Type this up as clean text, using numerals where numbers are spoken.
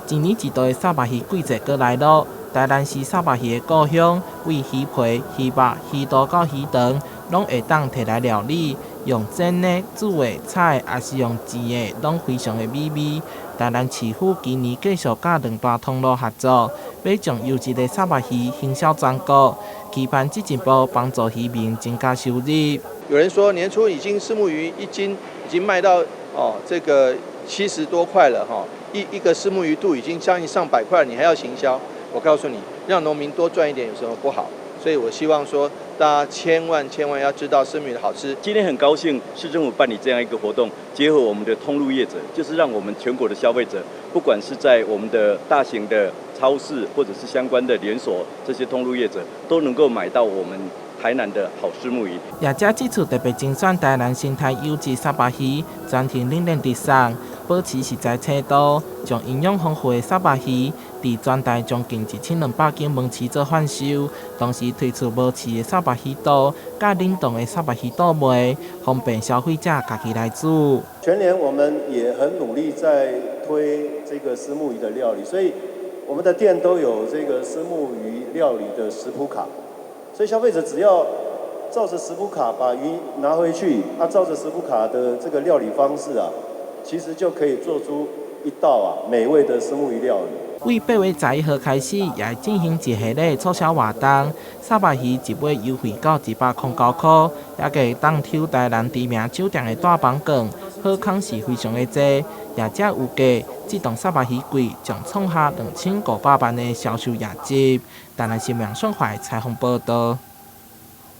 一年一度的虱目魚季節閣來囉。台南是虱目魚的故鄉，對魚皮、魚肉、魚肚到魚腸，攏會當提來料理，用煎的、煮的、炒的，抑是用煎的，攏非常的美味。台南市府今年繼續佮兩大通路合作，欲將優質的虱目魚行銷全國，期盼進一步幫助漁民增加收入。有人說年初已經虱目魚一斤已經賣到哦這個70多塊了哈，一個虱目魚肚已經將近上百塊，你還要行銷？我告訴你，讓農民多賺一點有什麼不好？所以我希望說，大家千萬千萬要知道虱目魚的好吃。今天很高興市政府辦理這樣一個活動，結合我們的通路業者，就是讓我們全國的消費者，不管是在我們的大型的超市，或者是相關的連鎖這些通路業者，都能夠買到我們台南的好虱目魚。業者這次特別精選台南生態優質虱目魚，專程冷鏈直送，保持食材鮮度，將營養豐富的虱目魚，佇全台將近1200間門市做販售，同時推出無刺的虱目魚肚，佮冷凍的虱目魚肚賣，方便消費者家己來煮。全聯我們也很努力在推這個虱目魚的料理，所以我們的店都有這個虱目魚料理的食譜卡，所以消費者只要照着食譜卡把魚拿回去，啊，照着食譜卡的這個料理方式啊，其實就可以做出一道啊美味的虱目魚料理。對8月11號開始，也會進行一系列促銷活動，虱目魚一尾優惠到109塊，也會當抽台南知名酒店的大房券，好康是非常的濟。業者預計，這檔虱目魚季將創下2500萬的銷售業績。台南新聞雙懷採訪報道。